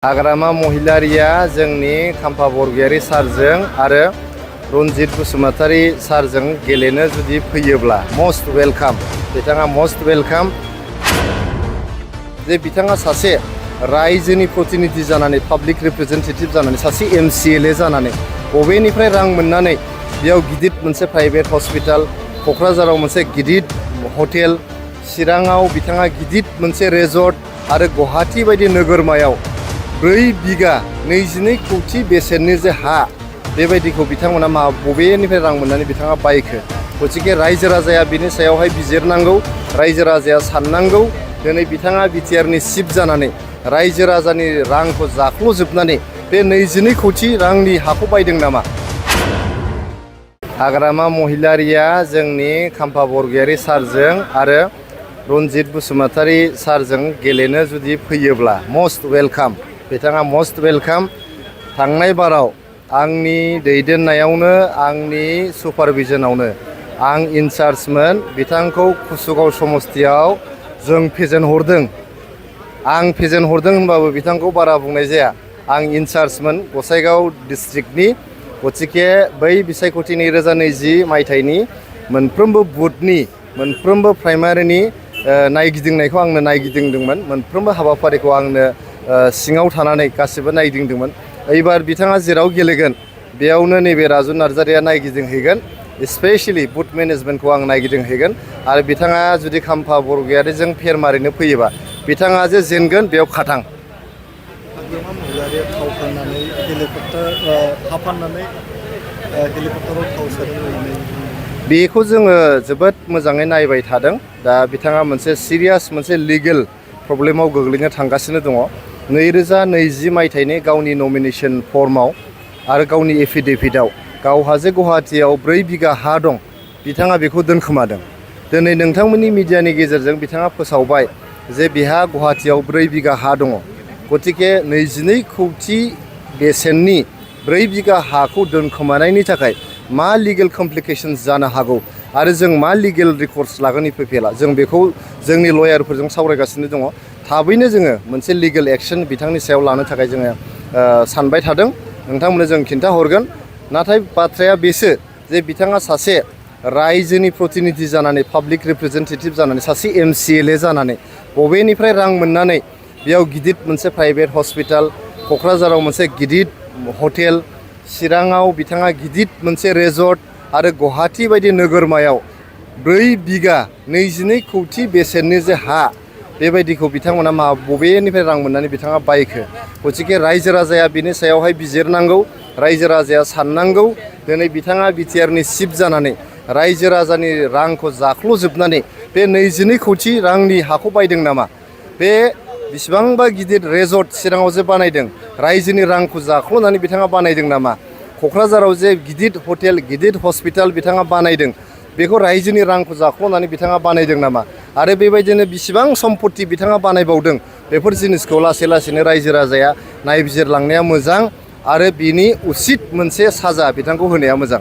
हाग्रामा महिलारिया जोंनि खाम्फा बरगयारि सारजों आरो रनजित बसुमतारी सारजों गेलेनो जुदि फैयोब्ला मस्ट वेलकाम। बिथाङा मस्ट वेलकाम। जे बिथाङा सासे रायजोनि प्रतिनिधि जानानै पाब्लिक रिप्रेजेन्टेटिभ जानानै सासे MCLA जानानै बबेनिफ्राय रां मोननानै बेयाव गिदिर मोनसे प्राइभेट हस्पिटाल, क'क्राझाराव मोनसे गिदिर हटेल, चिराङाव बिथाङा गिदिर मोनसे रेजर्ट आरो गुवाहाटी बायदि नोगोरमायाव 4 बिगा 22 कौटि बेसेननि जे हा बेबायदिखौ बिथांमोना बबेनिफ्राय रां मोननानै बिथाङा बायखो। गतिके रायजो राजाया बिनि सायावहाय बिजिरनांगौ, रायजो राजाया साननांगौ। दिनै बिथाङा बिटिआरनि चिफ जानानै रायजो राजानि रांखौ जाख्ल'जोबनानै बे 22 कौटि रांनि हाखौ बायदों नामा? हाग्रामा महिलारिया जोंनि खाम्फा बरगयारि सारजों आरो रनजित बसुमतारी सारजों गेलेनो जुदि फैयोब्ला मस्ट वेलकाम। बिथाङा मस्ट वेलकाम। थांनाय बाराव आंनि दैदेननायावनो आंनि सुपारभिजनावनो आं इनचार्जमोन। बिथांखौ कुसुगाव समस्तियाव जों फेजेनहरदों। आं फेजेनहरदों होनबाबो बिथांखौ बारा बुंनाय जाया। आं इनचार्जमोन गसाइगाव डिस्ट्रिक्टनि। गतिके बै बिसायख'थि 2020 मायथाइनि मोनफ्रोमबो बुथनि मोनफ्रोमबो प्राइमारिनि नायगिदिंनायखौ आंनो नायगिदिंदोंमोन। मोनफ्रोमबो हाबाफारिखौ आंनो सिङाव थानानै गासिबो नायगिदिंदोंमोन। एबार बिथाङा जेराव गेलेगोन बेयावनो नैबे राजु नार्जारिया नायगिदिंहैगोन। स्पेशलि बुथ मेनेजमेन्टखौ आं नायगिदिंहैगोन। आरो बिथाङा जुदि खाम्फा बरगयारिजों फेर मारिनो फैयोबा बिथाङा जे जेनगोन बेयाव खाथां। हाग्रामा महिलारिया थाव फाननानै हा फाननानै हेलिकप्टाराव थाव सोदों। बेखौ जोङो जोबोद मोजाङै नायबाय थादों। दा बिथाङा मोनसे सिरियास मोनसे लिगेल प्रब्लेमाव गोग्लैनो थांगासिनो दङ। 2020 मायथाइनि गावनि नमिनेशन फर्माव आरो गावनि एफिडेभिटआव गावहा जे गुवाहाटीयाव 4 बिगा हा दं बिथाङा बेखौ दोनखोमादों। दिनै नोंथांमोननि मिडियानि गेजेरजों बिथाङा फोसावबाय जे बिहा गुवाहाटीयाव 4 बिगा हा दङ। गतिके 22 कौटि बेसेननि 4 बिगा हाखौ दोनखोमानायनि थाखाय मा लिगेल कमप्लिकेशन्स जानो हागौ आरो जों मा लिगेल रिकर्ड्स लागोन इफेला जों बेखौ जोंनि लयारफोरजों सावरायगासिनो दङ। थाबैनो जोङो मोनसे लिगेल एक्शन बिथांनि सायाव लानो थाखाय जोङो सानबाय थादों। नोंथांमोननो जों खिन्थाहरगोन। नाथाय बाथ्राया बेसो जे बिथाङा सासे रायजोनि प्रतिनिधि जानानै पाब्लिक रिप्रेजेन्टेटिभ जानानै सासे MCLA जानानै बबेनिफ्राय रां मोननानै बेयाव गिदिर मोनसे प्राइभेट हस्पिटाल, क'क्राझाराव मोनसे गिदिर हटेल, चिराङाव बिथाङा गिदिर मोनसे रेजर्ट आरो गुवाहाटी बायदि नोगोरमायाव 4 बिगा 22 कौटि बेसेननि जे हा बेबायदिखौ बिथांमोना बबेनिफ्राय रां मोननानै बिथाङा बायखो। गतिके रायजो राजाया बिनि सायावहाय बिजिरनांगौ, रायजो राजाया साननांगौ। दिनै बिथाङा बिटिआरनि चिफ जानानै रायजो राजानि रांखौ जाख्ल'जोबनानै बे 22 कौटि रांनि हाखौ बायदों नामा? बे बिसिबांबा गिदिर रेजर्ट चिराङाव जे बानायदों रायजोनि रांखौ जाख्ल'नानै बिथाङा बानायदों नामा? क'क्राझाराव जे गिदिर हटेल, गिदिर हस्पिटाल बिथाङा बानायदों बेखौ रायजोनि रांखौ जाख्ल'नानै बिथाङा बानायदों नामा? आरो बेबायदिनो बिसिबां सम्पति बिथाङा बानायबावदों बेफोर जिनिसखौ लासै लासैनो रायजो राजाया नायबिजिरलांनाया मोजां आरो बिनि उसित मोनसे साजा बिथांखौ होनाया मोजां।